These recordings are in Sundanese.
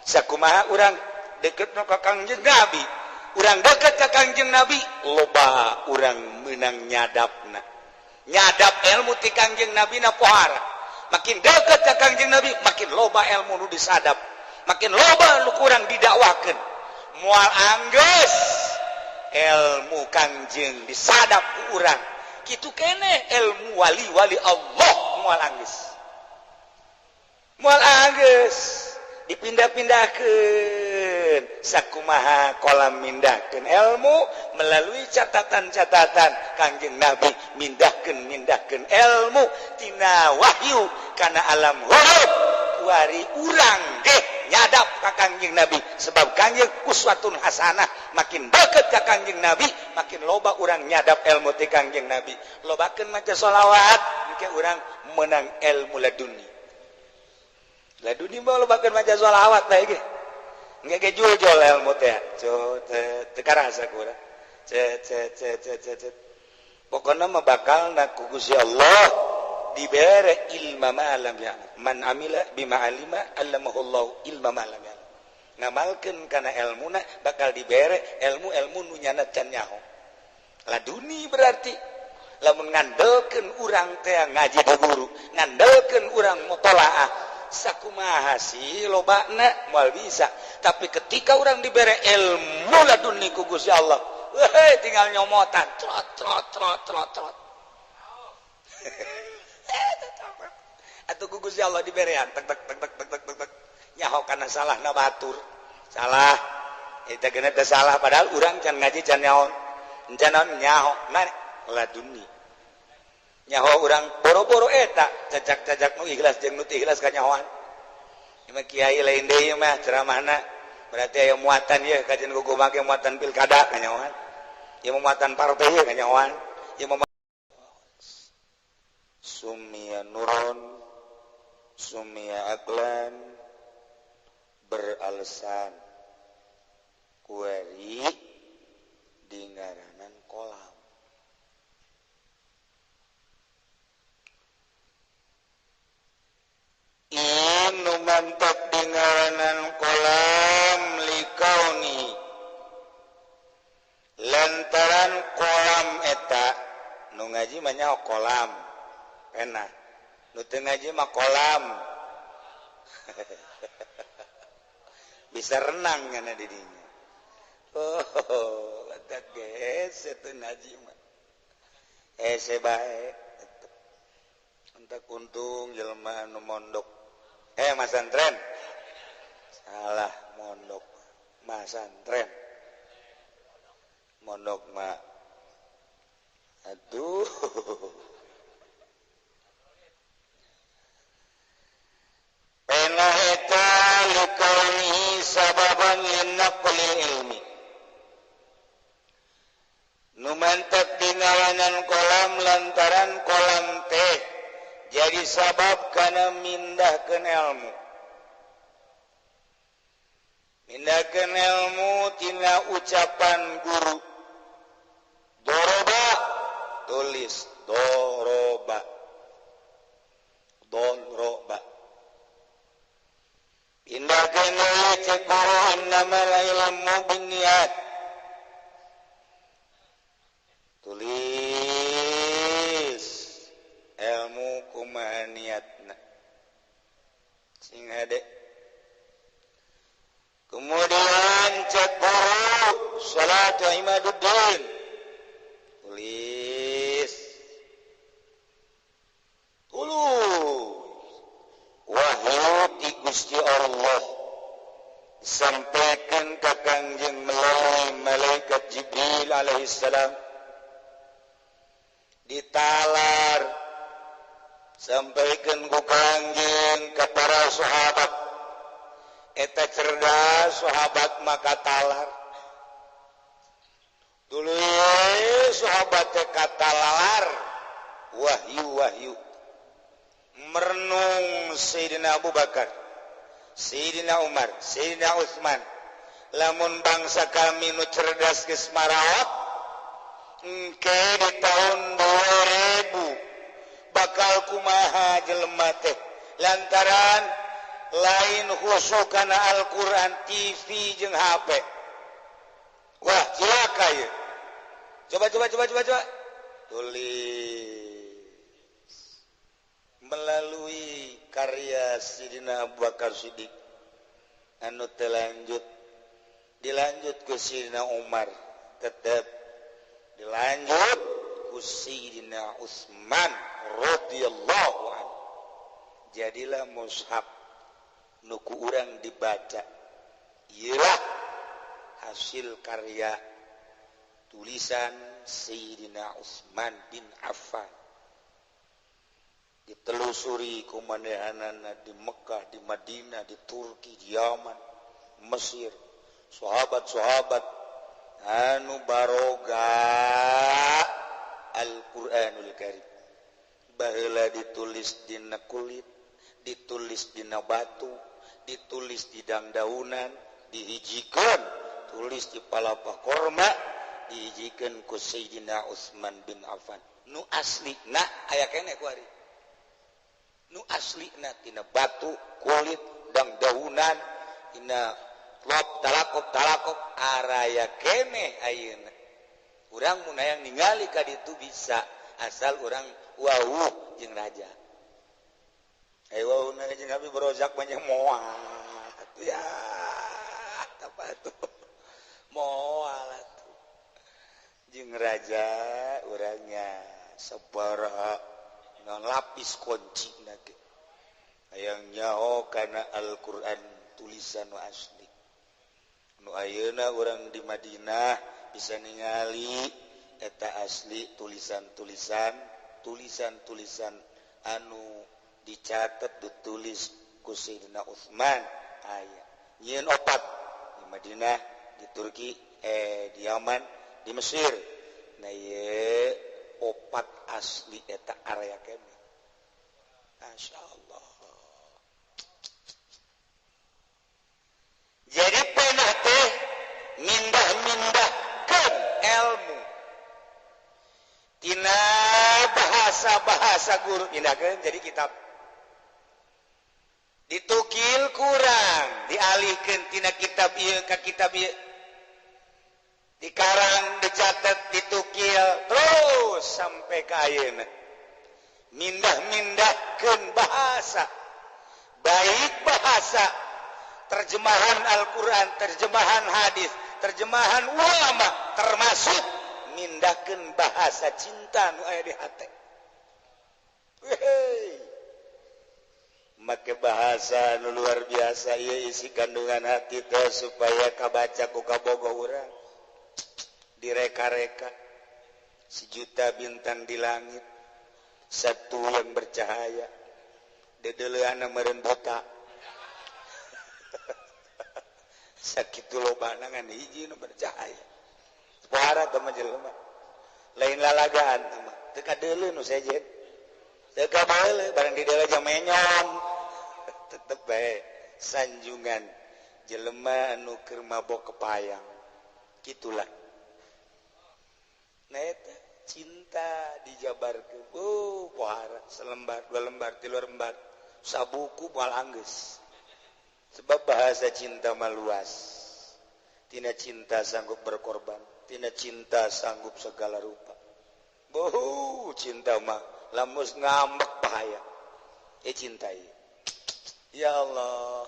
Sakumaha urang deket ka Kangjeng Nabi, urang deket ka Kangjeng Nabi, loba urang menang nyadapna, nyadap ilmu ti Kangjeng Nabi na pohara. Makin deket ka Kangjeng Nabi, makin loba ilmu nu disadap, makin loba nu kurang didakwakeun. Moal anggeus ilmu Kangjeng disadap ku urang. Kitu kene ilmu wali-wali Allah moal anggeus, moal anggeus dipindah-pindahkeun. Sakumaha kolam mindahkeun ilmu melalui catatan-catatan Kangjeng Nabi, mindahkeun mindahkeun ilmu tina wahyu kana alam huruf. Kuari urang ge nyadap ka Kangjeng Nabi sebab Kangjeng uswatun hasanah. Makin deket ka Kangjeng Nabi, makin loba urang nyadap ilmu ti Kangjeng Nabi. Lobakeun maca sholawat, engke urang menang ilmu laduni. Laduni mah lobakeun maca sholawat bae ge engke ge jul-jul ilmu teh teu karasa ku urang. Cet cet cet cet cet. Pokona mah bakal na ku Gusti Allah dibere ilma ma lam ya'lam. Man amila bima alima allamahullahu ilma ma lam ya'lam. Ngamalkeun kana elmuna bakal dibere ilmu-ilmu nu nyana can nyaho. Laduni berarti lamun ngandelkeun urang teh ngaji di guru, ngandelkeun urang mutolaah, sakumaha sih lobana moal bisa. Tapi ketika urang dibere ilmu laduni ku Gusti Allah, weh, tinggal nyomotan trot trot trot trot trot. Atau ku Gusti Allah diberean tek tek tek tek tek tek tek tek, nyaho kana salah na batur salah eta geuna teh salah, padahal urang can ngaji, can nyaho, can naon nyaho mana laduni. Nyaho urang boro-boro eta cacak-cacak nu ikhlas jeung nu teu ikhlas kanyahoan. Ieu mah kiai lain deui mah ceramahna, berarti aya muatan ieu kajian gugu make muatan pilkada kanyahoan, ieu muatan partai ieu kanyahoan, ieu mah sumia nuron, sumia aklan, beralasan kueri di ngaranan kolam. Inu mantap di ngaranan kolam likauni lantaran kolam eta nu ngaji mah nyaho kolam enak, nu teu ngaji mah kolam bisa renang kana di dinya. Oh, eta geus teu ngaji mah hese bae. Entak untung jelema anu mondok, masantren, salah, mondok masantren, mondok mah aduh. Pena eta likaunihi sababan linaqlil ilmi. Nu mantep dingaranan kolam lantaran kolam teh jadi sabab kana mindahkeun ilmu. Mindahkeun ilmu tina ucapan guru. Doroba, tulis doroba. Doroba. Indahkeun deui cek guru innamal ilmu binniyat. Tulis ilmu kumaha niatna. Sing hade. Kemudian cek guru salatu imaduddin. Tulis. Tulis. Wahyu ti Gusti Allah disampaikan ka Kangjeng melalui malaikat Jibril alaihissalam, ditalar sampaikan ku Kangjeng ka para sahabat. Eta cerdas sahabat maka talar dulu sahabat teh katalar wahyu-wahyu. Merenung Sayyidina Abu Bakar, Sayyidina Umar, Sayyidina Utsman, lamun bangsa kami nu cerdas geus maraot engke di tahun 2000 bakal kumaha jelema teh, lantaran Lain khusyuk kana Al-Qur'an, TV jeung HP. Wah, cilaka ieu. Coba coba coba coba coba. Tulis melalui karya Sidina Abu Bakar Siddiq anu terlanjut, dilanjut ke Sidina Umar, tetap dilanjut ku Sidina Utsman radhiyallahu anhu. Jadilah mushaf nu ku urang dibaca. Iyalah hasil karya tulisan Sayyidina Utsman bin Affan. Ditelusuri ku manehanana di Mekah, di Madinah, di Turki, di Yaman, Mesir, sahabat-sahabat anu baroga Al-Qur'anul Karim. Baheula ditulis dina kulit, ditulis dina batu, ditulis di dangdaunan, dihijikeun, tulis di palapa korma, dihijikeun ku Sayyidina Utsman bin Affan. Nu asli na aya keneh ku ari. Nu asli na tina batu, kulit, dangdaunan, tina lop talakop talakop araya keneh ayeuna. Urang mun hayang ningali ka ditu bisa, asal urang wawuh jeung raja. Ayo wawuh na jeung Habib Rozak banyak moal. Ya, apa tuh? Moal atuh. Jeung raja urangnya sabaraha non lapis kunci na ge. Hayang nyaho kana Al-Qur'an tulisan nu asli. Nu ayeuna urang di Madinah bisa ningali eta asli tulisan-tulisan, tulisan-tulisan anu dicatat ditulis ku Sayyidina Utsman aya. Nyieun opat di Madinah, di Turki, di Yaman, di Mesir. Nah ieu opat asli eta area kene. Masya Allah. Jadi pernah teh mindah-mindahkeun ilmu tina bahasa-bahasa guru pindahkeun jadi kitab. Ditukil kurang, dialihkeun tina kitab ieu ka kitab ieu. Dikarang, dicatat, ditukil terus sampai ka ayeuna. Mindah-mindahkeun bahasa. Baik bahasa terjemahan Al-Qur'an, terjemahan hadis, terjemahan ulama, termasuk mindahkeun bahasa cinta nu aya di hate. Wehey. Make bahasa nu luar biasa ieu isi kandungan hati teh supaya kabaca ku kabogoh urang. Direka-reka sejuta bintang di langit, satu yang bercahaya, dedeleana meureun buta. Sakitu lobana ngan hiji nu bercahaya. Pohara teh mah jelema. Lain lalagaan teh mah. Teu kadeuleu nu sejen. Teu kadeuleu barang di deuleu jang menyong. Tetep bae sanjungan jelema anu keur mabok kepayang. Kitulah. Nah eta cinta dijabarkeun. Oh, pohara selembar, dua lembar, tilu lembar, sabuku moal anggeus. Sebab bahasa cinta mah luas. Tina cinta sanggup berkorban, tina cinta sanggup segala rupa. Boh, cinta mah lamun ngambek bahaya. Cinta ieu. Ya Allah,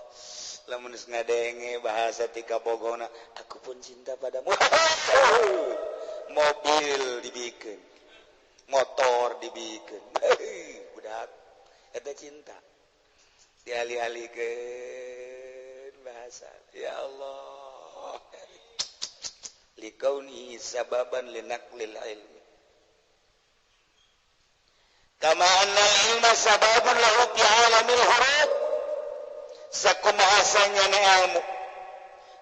lamun geus ngadenge bahasa ti kabogona, aku pun cinta padamu. Mobil dibikin, motor dibikin, budak, eta cinta. Dialih-alihkeun bahasa. Ya Allah. Likaunihi sababan linaqlil ilmi. Kama anna ilma sababun lahu fi alamil huruf. Sakumaha na ilmu.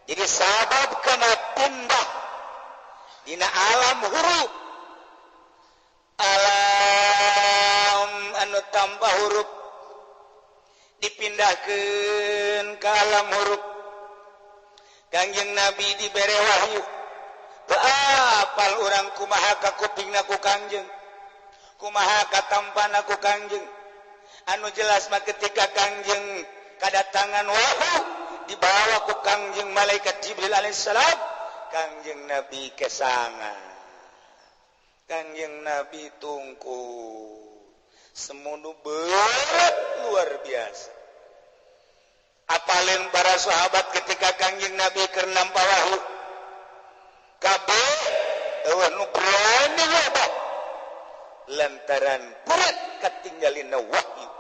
Jadi sabab kana pindah dina alam huruf. Alam anu tambah huruf dipindahkeun ka alam huruf. Kangjeng Nabi dibere wahyu. Teu apal urang kumaha ka kupingna ku Kangjeng, kumaha katampana ku Kangjeng. Anu jelas mah ketika Kangjeng Kedatangan wahyu dibawa ku Kangjeng malaikat Jibril alaihissalam. Kangjeng Nabi kesangan, Kangjeng Nabi tungku semono berat luar biasa. Apalin para sahabat ketika Kangjeng Nabi keur nampa wahyu, kabeh eueuh nu berani ngobah lantaran berat katinggalina wahyu.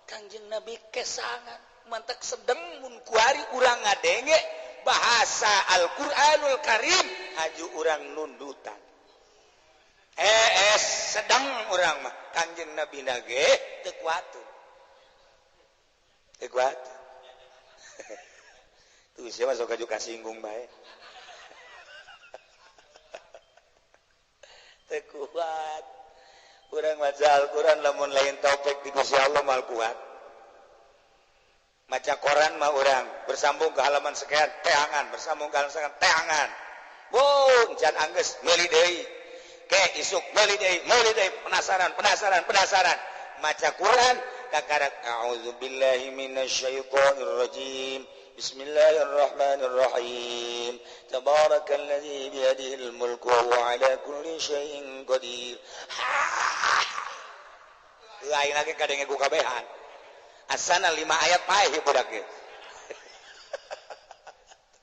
Kangjeng Nabi kesangan, mantak sedeng mun kuari urang ngadenge bahasa Al-Qur'anul Karim haju urang nundutan. Sedang urang mah Kangjeng Nabi nage teu kuat. Teu kuat. Tuh siapa sok aju kasinggung bae. Teu kuat. Urang maca Al-Qur'an lamun lain taufik di Gusti Allah mal kuat. Maca koran mah urang bersambung ke halaman sekian teangan, bersambung ke halaman sekian teangan. Bung can anggeus meuli deui. Ke isuk meuli deui, meuli deui, penasaran, penasaran, penasaran. Maca Quran kakarak a'udzubillahi minasyaitonir rajim. Bismillahirrahmanirrahim. Tabarakalladzi biyadihil mulku wa huwa ala kulli syai'in qadir. Lain lagi kadenge ku kabehan. Asana 5 ayat paeh budak ge.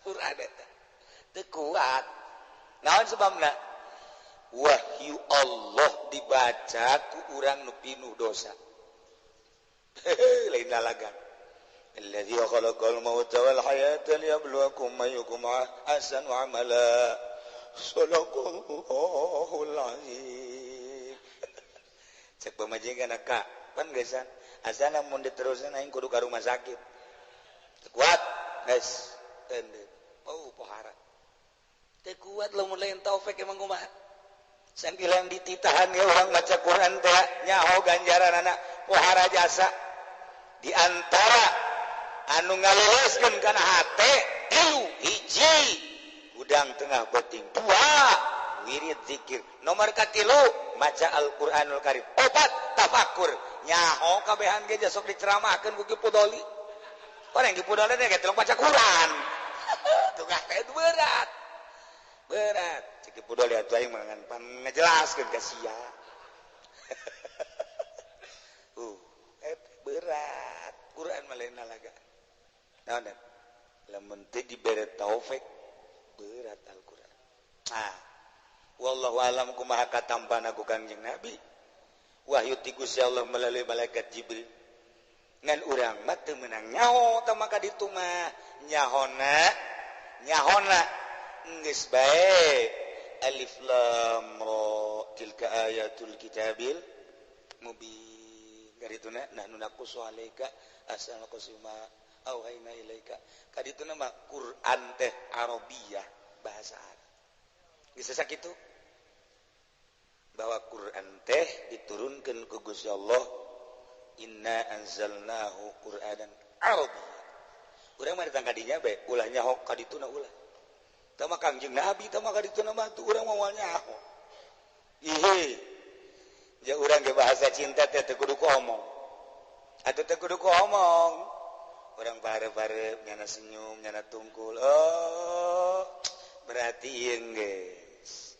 Quran eta teu kuat. Naon sebabna? Wahyu Allah dibaca ku urang nu pinuh dosa. Lain lalagan. Alladzi khalaqal mauta wal hayata liyabluwakum ayyukum ahsanu amala. Shadaqallahul azim. Cek pamajikan ka, pan geusan. Asana mun diterusan aing kudu ka rumah sakit. Teu kuat, guys. Oh, pohara. Teu kuat lamun lain taufik emang kumaha. Sangkilang dititahan ya urang maca Quran teh nyaho ganjaranana pohara jasa. Di antara anu ngalereskeun kana hate tilu hiji gudang tengah beuting, dua wirid zikir, nomor katilu maca Al-Qur'anul Karim, opat tafakur. Nyaho kabehan ge sok diceramahkeun ku Ki Pudoli. Orang Ki Pudoli teh geus maca Quran. Tugah teh berat. Berat. Cek Ki Pudoli atuh aing mah ngan pangejelaskeun ka sia. Berat. Quran mah lain lalaga. Naon lamun teu dibere taufik berat Al-Qur'an. Ah. Wallahu alam kumaha katampana ku Kangjeng Nabi. Wahyu ti Gusti Allah melalui malaikat Jibril. Ngan urang mah teu meunang nyaho tah maka ditu mah nyahona nyahona geus bae alif lam ra tilka ayatul kitabil mubin. Karituna nahnu naqussu alaika ahsana qasima auhayna ilaika. Kadituna mah Quran teh Arabiyah, bahasa Arab. Geus sakitu bahwa Quran teh diturunkan ku Gusti Allah, inna anzalnahu Qur'anan Arabiyya. Urang mah datang ka dinya bae, ulah nyaho ka dituna ulah. Tah mah Kangjeng Nabi tah mah ka dituna mah tuh urang moal nyaho. Ihi. Ja urang ge bahasa cinta teh teu kudu ku omong. Atuh teu kudu ku omong. Urang bare-bare nyana senyum, nyana tungkul. Oh, berarti ieu geus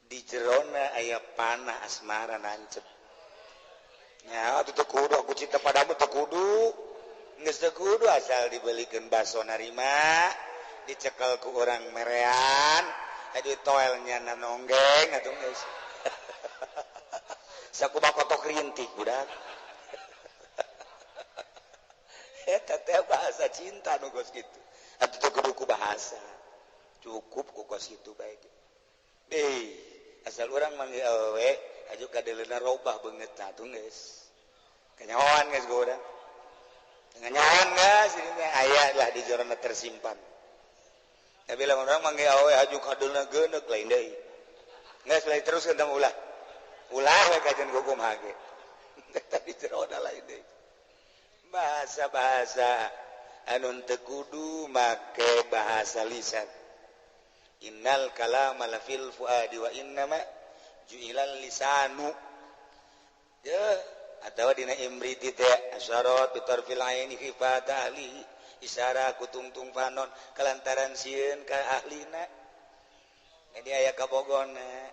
di jerona aya panah asmara nancep. Nya atuh teu kudu aku cinta padamu teu kudu. Geus teu kudu asal dibelikeun baso narima, dicekel ku urang merean, adi toel nyana nonggeng atuh geus. Sakumaha kotok rintik budak. Eta teh bahasa cinta nu geus kitu. Atuh teu kudu ku bahasa. Cukup ku kos kitu bae. Asal urang manggil awewe aju kadeleuna robah beungeutna atuh geus. Kanyahoan geus ku urang. Kanyahoan geus ini teh aya lah di jorona tersimpan. Tapi lamun urang manggil awewe aju kadeleuna geuneuk lain deui. Geus lain teruskeun tah ulah. Ulah we kajian kumaha ge. Eta di jerona lain deui. Bahasa-bahasa anu teu kudu make bahasa lisan. Innal kalama la fil fuadi wa innama ju'ilal lisanu. Ya, Atawa dina imriti teh asyarat bitarfil aini khifat ahli isyarah kutungtung panon kalantaran sieun ka ahlina. Jadi aya kabogona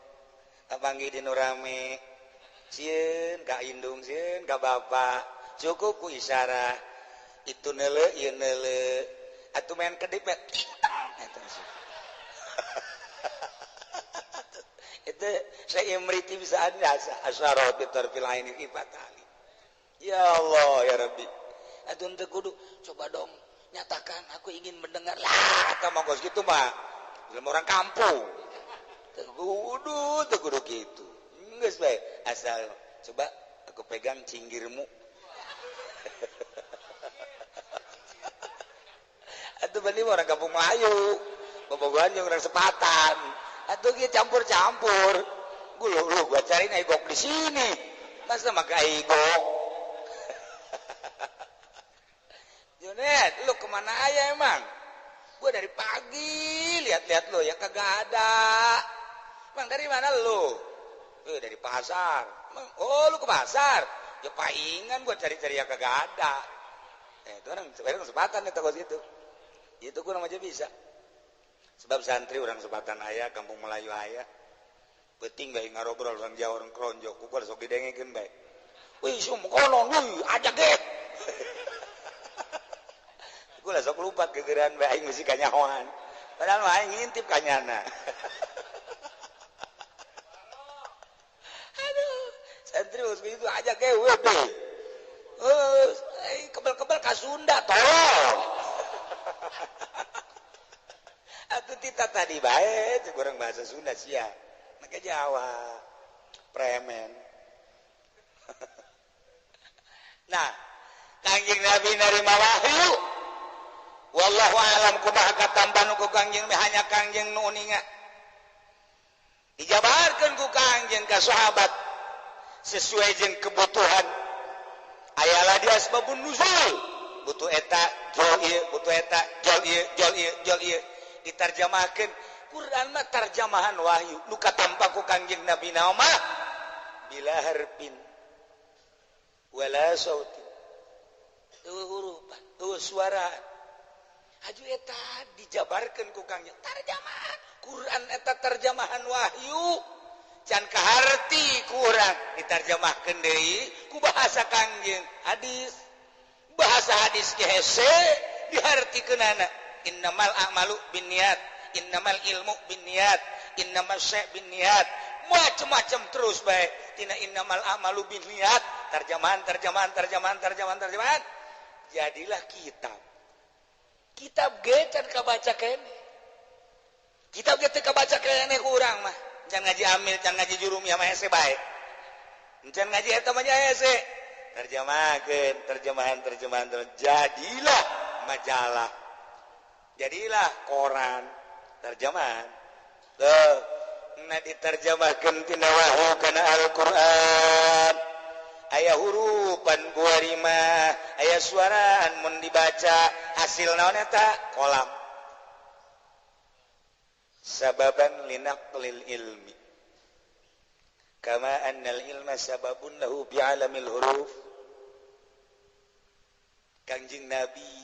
kapanggih di nu rame sieun ka indung sieun ka bapa cukup ku isyarah itu neuleuh ieu neuleuh atuh main kedip eta itu saya imriti bisa ada asyarat bitarfil aini khifat ahli. Ya Allah ya Rabbi atuh teu kudu coba dong nyatakan aku ingin mendengar lah eta mah geus kitu mah jelema orang kampung teu kudu kitu geus bae asal coba aku pegang cinggirmu atuh bani orang kampung Melayu bobogohan jeung orang sepatan atuh ge campur-campur gua lu gua cariin aigok di sini masa make aigok. Junet, lu kemana aja emang? Gua dari pagi lihat-lihat lu ya kagak ada. Bang dari mana lu? Dari pasar. Bang, oh lu ke pasar? Ya paingan gua cari-cari ya kagak ada. Itu orang sepatan itu kos itu. Itu gua aja bisa. Sebab santri orang sepatan aya, kampung Melayu aya. Penting bae ngarobrol orang Jawa orang Kronjo, ku gua sok didengekeun bae. Wih, sum konon wih, aja ge. Gue lah sok lupa kegeran bae aing mesti kanyahoan. Padahal mah aing ngintip kanyana. Aduh, santri geus kitu aja ge we deh. Kebel-kebel ka Sunda tolong. Atuh tita tadi bae cek urang bahasa Sunda sia. Make Jawa. Premen. Nah, Kangjeng Nabi narima wahyu. Wallahu alam kumaha katampan ku Kangjeng hanya Kangjeng nu uninga. Dijabarkeun ku Kangjeng ka sahabat sesuai jeung kebutuhan. Ayalah dia asbabun nuzul. Butuh eta jol ieu, butuh eta jol ieu, jol ieu, jol ieu. Ditarjamahkeun Quran mah tarjamahan wahyu. Nu katampa ku Kangjeng Nabi mah bila harfin wala sautin. Eueuh hurupan, eueuh suara. Haju eta dijabarkeun ku Kangjeng tarjamahan Quran eta terjemahan wahyu can kaharti ku urang ditarjamahkeun deui ku bahasa Kangjeng hadis bahasa hadis ge hese dihartikeunana innamal a'malu binniyat innamal ilmu binniyat innamas syai' binniyat macam-macam terus bae tina innamal a'malu binniyat terjemahan terjemahan terjemahan terjemahan terjemahan jadilah kitab. Kitab ge can kabaca kene. Kitab ge teu kabaca kene ku urang mah. Can ngaji amil, can ngaji jurumiyah mah hese bae. Can ngaji eta mah hese. Terjemahkeun, terjemahan, terjemahan, jadilah majalah. Jadilah koran, terjemahan. Tuh, nah diterjemahkeun tina wahyu kana Al-Qur'an. Aya hurupan buarima, aya suaraan mun dibaca hasil naon eta kolam. Sababan linaqlil ilmi. Kama annal ilma sababun lahu bi'alamil huruf. Kangjeng Nabi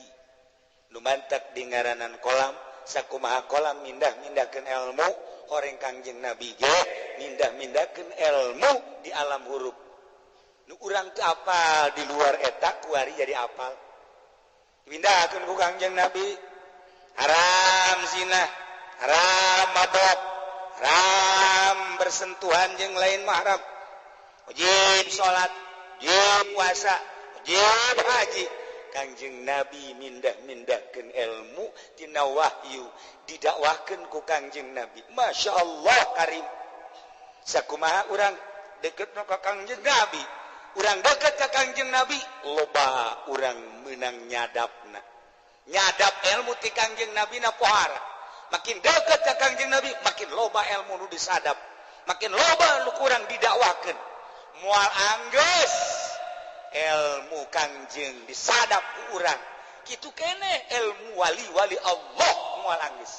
nu mantak di ngaranan kolam, sakumaha kolam mindah-mindahkeun ilmu, horeng Kangjeng Nabi ge mindah-mindahkeun ilmu di alam huruf. Nu urang teu apal di luar eta kuari jadi apal. Pindahkeun ku Kangjeng Nabi. Haram zina, haram mabok, haram bersentuhan jeung lain mahram. Wajib salat, wajib puasa, wajib haji. Kangjeng Nabi mindah-mindahkeun ilmu tina wahyu, didakwahkeun ku Kangjeng Nabi. Masya Allah karim. Sakumaha urang deketna ka Kangjeng Nabi. Urang deket ka Kangjeng Nabi loba urang menang nyadapna. Nyadap ilmu ti Kangjeng Nabi na pohara. Makin deket ka Kangjeng Nabi makin loba ilmu nu disadap. Makin loba nu kurang didakwakeun. Moal anggeus ilmu Kangjeng disadap ku urang. Kitu keneh ilmu wali-wali Allah moal anggeus.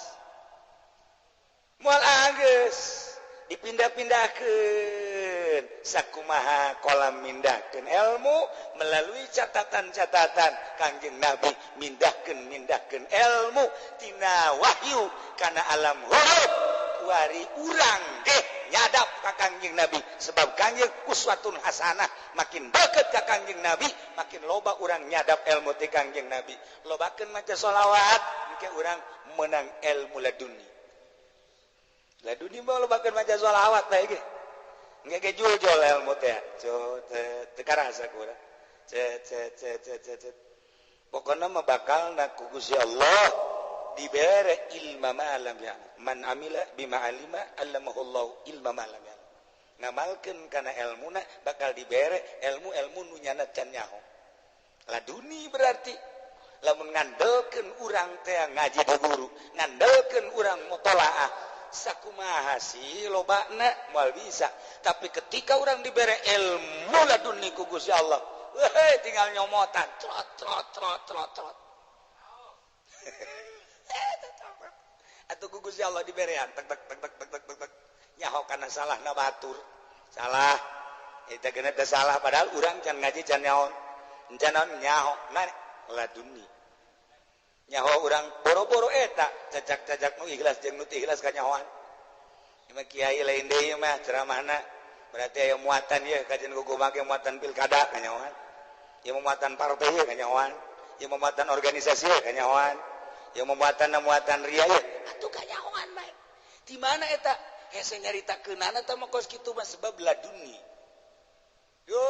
Moal anggeus. Dipindah-pindahkeun sakumaha kolam mindahkeun ilmu melalui catatan-catatan Kangjeng Nabi, mindahkeun mindahkeun ilmu tina wahyu kana alam huruf. Kuari urang ge nyadap ka Kangjeng Nabi, sebab Kangjeng uswatun hasanah. Makin deket ka Kangjeng Nabi, makin loba urang nyadap ilmu ti Kangjeng Nabi. Lobakeun maca sholawat, engke urang menang ilmu laduni. Laduni mah lobakeun maca sholawat teh ge engke ge jul-jul ilmu teh. Teu karasa ku urang. Cet cet cet cet cet cet. Pokona mah bakal na ku Gusti Allah dibere ilma ma lam ya'lam. Man amila bima alima allamahullahu ilma ma lam ya'lam. Ngamalkeun kana elmuna, bakal dibere ilmu-ilmu nu nyana can nyaho. Laduni berarti lamun ngandelkeun urang teh ngaji di guru, ngandelkeun urang mutolaah, sakumaha sih lobana moal bisa. Tapi ketika urang dibere ilmu laduni ku Gusti Allah, weh, tinggal nyomotan trot trot trot trot trot. Atuh ku Gusti Allah diberean tek tek tek tek tek tek tek. Nyaho kana salahna batur. Salah. Eta geuna teh salah, padahal urang can ngaji, can nyaho. Can naon nyaho na laduni. Nyaho urang boro-boro eta cacak-cacak nu ikhlas jeung nu teu ikhlas kanyahoan. Ieu mah kiai lain deui mah ceramahna. Berarti aya muatan ieu kajian kumaha ge, muatan pilkada kanyahoan. Ieu muatan partai ieu kanyahoan. Ieu muatan organisasi ieu kanyahoan. Ieu muatan muatan ria ieu. Atuh kanyahoan bae. Di mana eta? Hese nyaritakeunana teh mah kos kitu mah, sebab laduni. Yo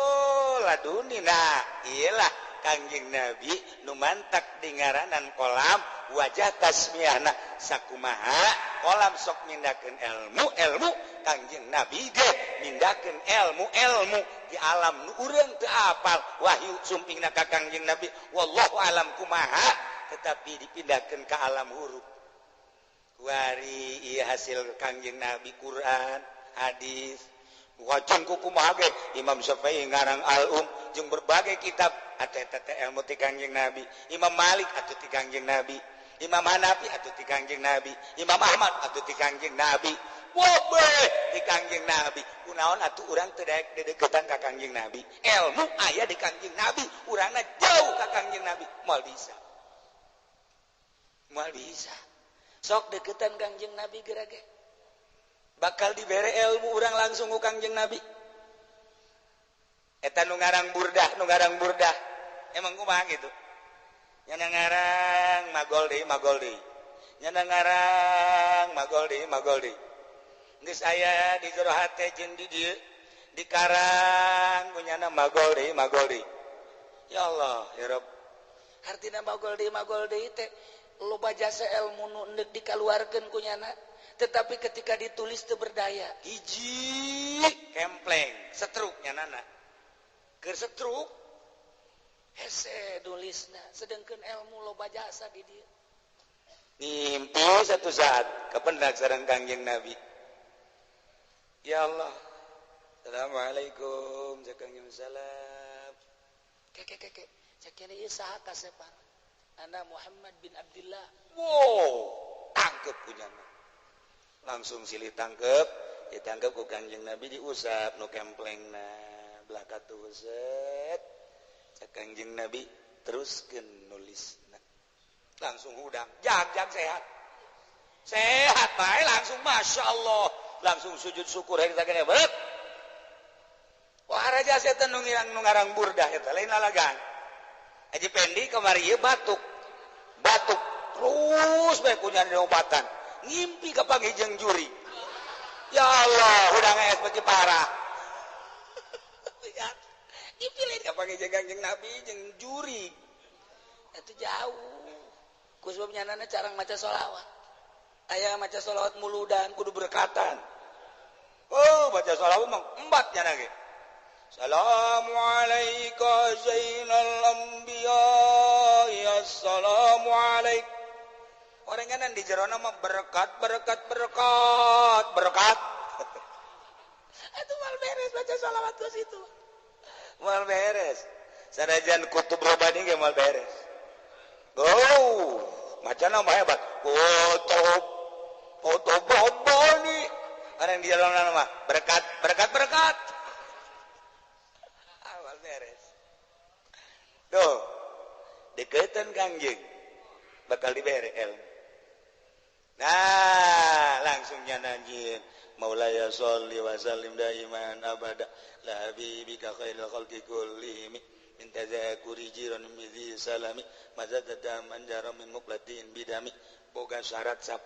laduni, nah iyalah Kangjeng Nabi nu mantak di ngaranan kolam wajah tasmiahna. Sakumaha kolam sok mindakeun ilmu ilmu, Kangjeng Nabi ge mindakeun ilmu ilmu di alam nu urang teu apal. Wahyu sumpingna ka Kangjeng Nabi, wallahu alam kumaha, tetapi dipindahkeun ka alam huruf. Kuari ieu hasil Kangjeng Nabi, Quran, hadis. Wajeng kumaha ge Imam Syafi'i ngarang Al-Um jeung berbagai kitab, atuh eta teh ilmu ti Kangjeng Nabi. Imam Malik atuh ti Kangjeng Nabi, Imam Hanafi atuh ti Kangjeng Nabi, Imam Ahmad atuh ti Kangjeng Nabi, wobeh ti Kangjeng Nabi. Kunaon atuh urang teu daek dedeketan ka Kangjeng Nabi? Ilmu aya di Kangjeng Nabi, urangna jauh ka Kangjeng Nabi, moal bisa. Moal bisa. Sok deketan Kangjeng Nabi geura ge. Bakal dibere ilmu urang langsung ku Kangjeng Nabi. Eta nu ngarang burdah, nu ngarang burdah. Emang kumaha gitu? Nya ngarang magol deui, magol deui. Nya ngarang magol deui, magol deui. Geus aya di jero hate jeung di dieu dikarang ku nyana magol deui, magol deui. Ya Allah, ya Rabb. Hartina magol deui teh loba jasa ilmu nu endek dikaluarkeun ku nyana, tetapi ketika ditulis teu berdaya. Hiji kempleng setruk nyanana. Keur setruk hese nulisna, sedengkeun ilmu loba jasa di dieu. Ngimpi satu saat kapendak sareng Kangjeng Nabi. Ya Allah. Assalamualaikum, Kangjeng salam. Keke keke, cek ieu saha kasepan? Ana Muhammad bin Abdullah. Wow, tangkep punyana. Langsung silih tangkep, ditangkep ku Kangjeng Nabi, diusap nu kemplengna belaka tuh set. Cek Kangjeng Nabi teruskeun nulisna. Langsung hudang, jag-jag sehat. Sehat bae langsung, Masya Allah. Langsung sujud syukur hari teh beut. Wah, raja setan nu ngarang, nu ngarang burdah eta lain lalagan. Haji Pendi kamari ieu batuk. Batuk terus bae ku nyari obatan. Ngimpi kapanggih jeung juri. Ya Allah, hudang es beuki parah. Ngimpi lain kapanggih jeung Kangjeng Nabi jeung juri. Itu jauh. Ku sebab nyanana carang maca sholawat. Aya maca sholawat muludan kudu berkatan. Oh, baca sholawat mah embat nyana ge. Assalamualaikum zainal anbiya, assalamualaikum. Orang nyanan di jerona mah berkat berkat berkat berkat. Atuh mal beres baca sholawat ke situ. Mal beres. Sanajan kutub robani ge mal beres. Oh, macana mah hebat. Kutub kutub robani. Orang di jalan mah berkat berkat berkat. Awal beres. Tuh, deketan Kangjeng bakal dibere ilmu. Nah, langsung nyanyiin Maulaya sholli wa sallim daiman abada la habibika khairil khalqi kullihim min tazakuri jiran midhi salami mazadada manjara min muqlatin bidami. Boga syarat 10.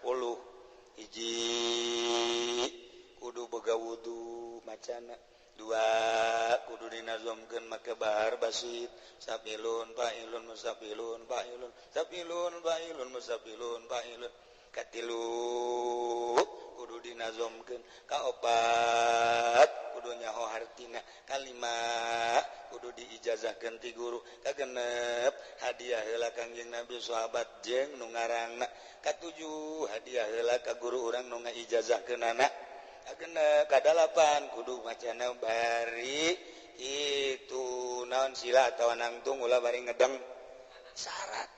Hiji kudu boga wudu macana, dua kudu dinazomkeun make bahar basit, sapilun fa'ilun musafilun fa'ilun sapilun fa'ilun musafilun fa'ilun. Katilu kudu dinazomkeun, kaopat kudu nyaho hartina, kalima kudu diijazahkeun ti guru, kagenep hadiah heula Kangjeng Nabi sahabat jeung nu ngarangna, katujuh hadiah heula ka guru urang nu ngaijazahkeunana, kagenep kadalapan kudu macana bari itu naon sila atawa nangtung ulah bari ngedeng. Syarat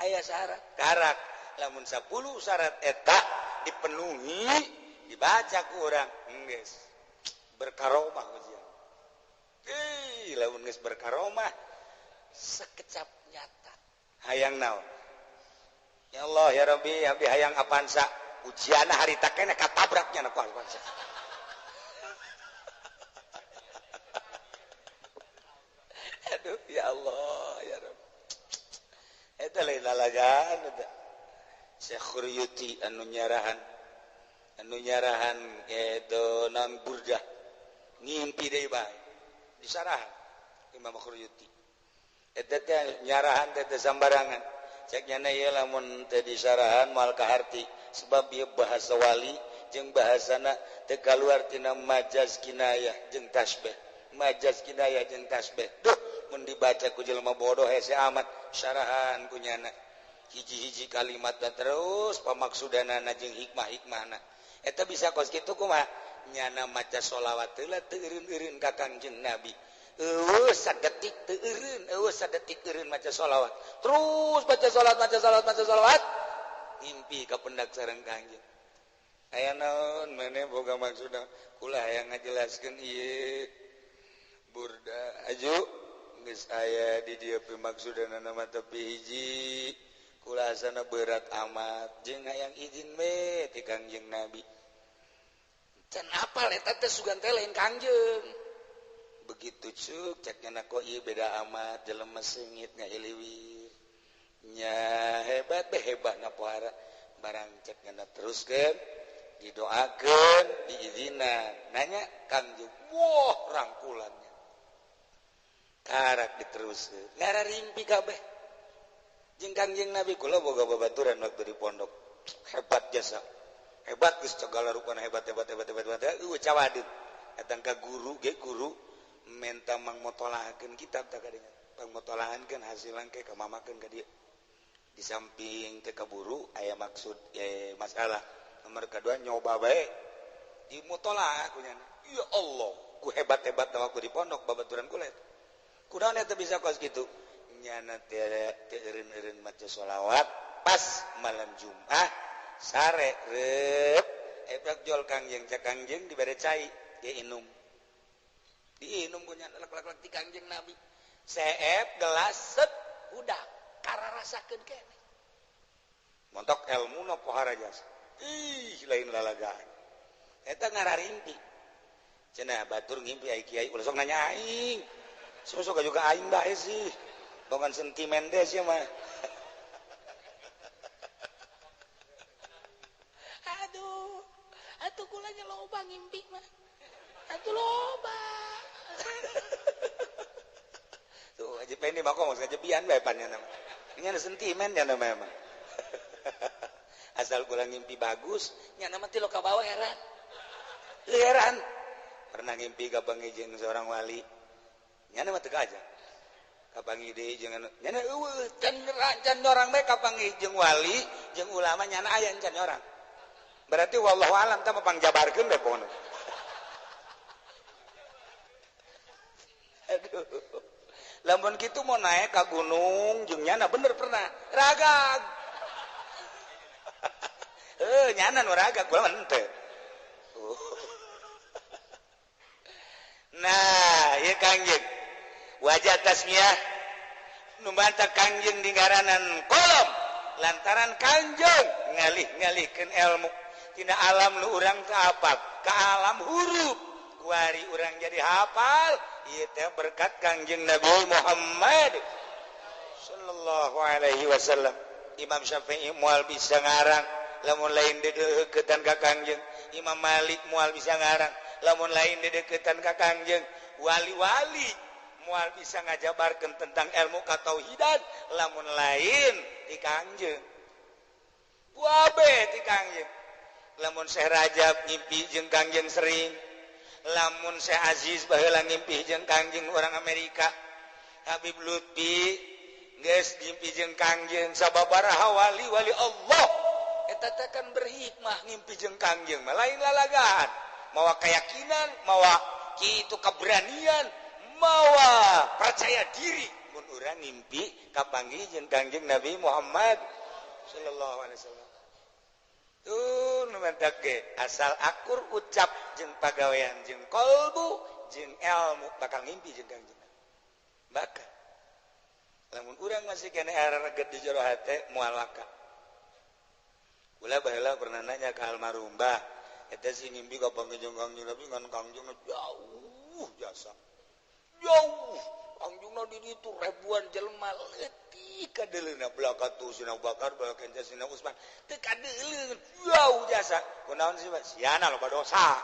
aya syarat karak lamun 10 syarat eta dipenuhi dibaca ku urang geus berkaromah ujian. Ih, lamun geus berkaromah sekecap nyata. Hayang naon? Ya Allah ya Rabbi, abdi hayang Avanza. Ujianna harita keneh katabraknya ku Avanza. Aduh ya Allah ya Rabbi. Eta lain lalagaan eta. Syekh Khuryuti anu nyarahan eta naon burdah ngimpi deui bae disarahan Imam Khuryuti eta teh nyarahan teh teu sambarangan cek nyana ieu lamun teh disarahan moal kaharti sebab ieu bahasa wali jeung bahasana teu kaluar tina majaz kinayah jeung tasbih majaz kinayah jeung tasbih. Duh mun dibaca ku jelema bodoh hese amat syarahan ku nyana hiji-hiji kalimat dan terus pamaksudanana jeung hikmah-hikmahna eta bisa kos kitu kumaha nyana maca sholawat heula teu eureun-eureun ka Kangjeng Nabi eueuh sadetik teu eureun eueuh sadetik eureun maca sholawat terus baca sholawat maca sholawat maca sholawat ngimpi ka pendak sareng Kangjeng aya naon maneh boga maksudna kula hayang ngajelaskeun ieu burda aju geus aya di dieu pimaksudanana mah tapi hiji kula asana berat amat jeung hayang izin we ti Kangjeng Nabi. Can apal eta teh sugan teh lain Kangjeng. Begitu cuk cek nya kok ieu beda amat jelema seungit ngahiliwir. Nya hebat be hebatna pohara barang cek nya teruskeun didoakeun diizinan nanya Kangjeng wah rangkulannya karak diteruskeun ngararimpi kabeh jeung Kangjeng Nabi. Kula boga babaturan waktu di pondok hebat jasa hebat geus segala rupana hebat hebat hebat hebat hebat eueuh cawadeun datang ka guru ge guru menta mangmotolahakeun kitab tah kadinya pangmotolahankeun hasilan ke ka mamakeun ka dieu di samping teu kaburu aya maksud masalah nomor kedua nyoba bae dimotolaah ku nyana ya Allah ku hebat-hebat waktu di pondok babaturan kula eta kunaon eta bisa kos kitu nyana teu eureun-eureun maca sholawat pas malam Jumat sare reup efek jol Kangjeng cek Kangjeng dibere cai dia inum diinum ku nyana lek-lek ti Kangjeng Nabi seep gelas set udah kararasakeun keneh montok elmuna pohara jasa ih lain lalagaan eta ngararimpi cenah batur ngimpi ai kiai ulah sok nanya aing sok juga aing bae sih bukan sentimen deh sih mah. Aduh, atuh kulanya loba ngimpi mah. Atuh loba. Tuh aja pendi mah kok kajebian bae pan nya mah. Ini ada sentimen nya mah emang. Asal kula ngimpi bagus, nya mah ti lo ka bawah heran. Heran. Pernah ngimpi kapanggih jeung seorang wali. Nya mah teu aja. Kapanggih deui jeung anu nyana eueuh can orang bae kapanggih jeung wali jeung ulama nyana aya can orang. Berarti wallahu alam tah pangjabarkeun bae pokona. Aduh. Lamun kitu mau naik ka gunung jeung nyana bener pernah ragag. Nyana nu ragag kula mah henteu. Tuh. Nah, ieu Kangjeng. Wajah tasmiah nu mantap Kangjeng di ngaranan kolom lantaran Kangjeng ngalih-ngalihkeun ilmu tina alam nu urang teu apal ka alam huruf kuari urang jadi hafal ieu teh berkat Kangjeng Nabi Muhammad sallallahu alaihi wasallam. Imam Syafi'i moal bisa ngarang lamun lain dedeukeutan ka Kangjeng. Imam Malik moal bisa ngarang lamun lain dedeukeutan ka Kangjeng. Wali-wali moal bisa ngajabarkeun tentang ilmu katauhidan lamun lain ti Kangjeng. Wabe ti Kangjeng. Lamun Syekh Rajab ngimpi jeung Kangjeng sering, lamun Syekh Aziz baheula ngimpi jeung Kangjeng orang Amerika, Habib Lutfi geus ngimpi jeung Kangjeng, sababaraha wali-wali Allah eta teh kan berhikmah ngimpi jeung Kangjeng mah lain lalagaan, mawa keyakinan, mawa kitu keberanian, mawa percaya diri mun urang ngimpi kapanggih jeung Kangjeng Nabi Muhammad sallallahu alaihi wasallam. Tuh nu mantak ge asal akur ucap jeung pagawean jeung kolbu jeung ilmu bakal ngimpi jeung Kangjeng. Bakal lamun urang masih kene areget di jero hate moal waka. Kula baheula pernah nanya ka almarhum Mbah, eta sih ngimpi kapanggih jeung Kangjeng Nabi ngan Kangjeng jauh jasa. Jauh Kangjengna di ditu ribuan jelema leutik kadeuleuna belaka tuh Sina Bakar belaka Sina Usman teu kadeuleun jauh jasa. Kunaon sih Pak? Siana loba dosa.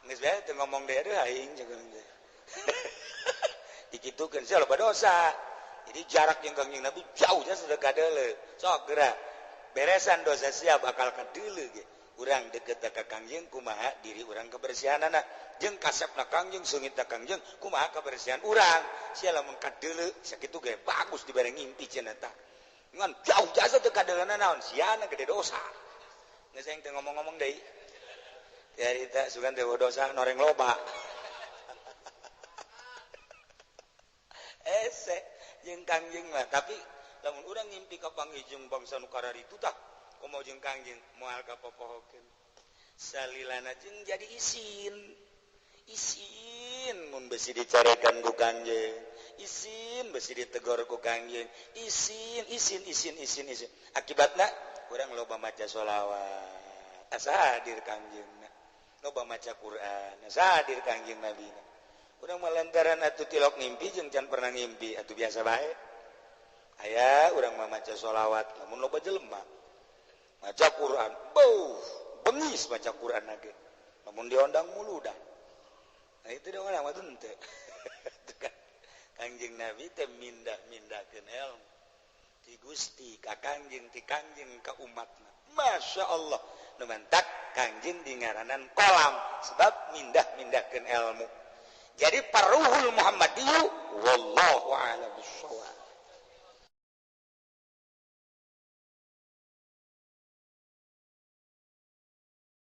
Geus bae teu ngomong deui aduh aing jeung teh. Dikitukeun sia loba dosa. Jadi jarak jeung Kangjeng Nabi jauh jasa teu kadeuleu. Sok geura beresan dosa sia bakal kadeuleu ge. Urang deket ka Kangjeng kumaha diri urang kebersihanana jeung kasepna Kangjeng seungitna Kangjeng kumaha kebersihan urang sia lamun kadeuleu sakitu ge bagus dibere ngimpi cenah tah ngan jauh jasa teu kadeuleuna naon siana gede dosa geus aing teu ngomong-ngomong deui harita sugan teh dosa noreng loba ese jeung Kangjeng mah. Tapi lamun urang ngimpi ka panggih jeung bangsa nu kararitu tah komo jeung Kangjeng moal kapopohokeun salilana jeung jadi isin isin mun besi dicarekan ku Kangjeng, isin besi ditegor ku Kangjeng, isin isin isin isin isin akibatna urang loba maca sholawat asa hadir Kangjengna, loba maca Quran asa hadir Kangjeng Nabina. Urang mah lantaran atuh tilok ngimpi jeung can pernah ngimpi atuh biasa bae aya urang mah maca sholawat lamun loba jelema maca Quran, beuh, bengis maca Quran lagi. Namun diondang mulu dah. Nah itu dong orang mah teu. Kangjeng Nabi teh mindah-mindahkeun ilmu ti Gusti ka Kangjeng, ti Kangjeng ka umatna. Masya Allah. Nu mantak Kangjeng di ngaranan kolam sebab mindah-mindahkeun ilmu. Jadi paruhul Muhammadiyu wallahu a'lam bissawab.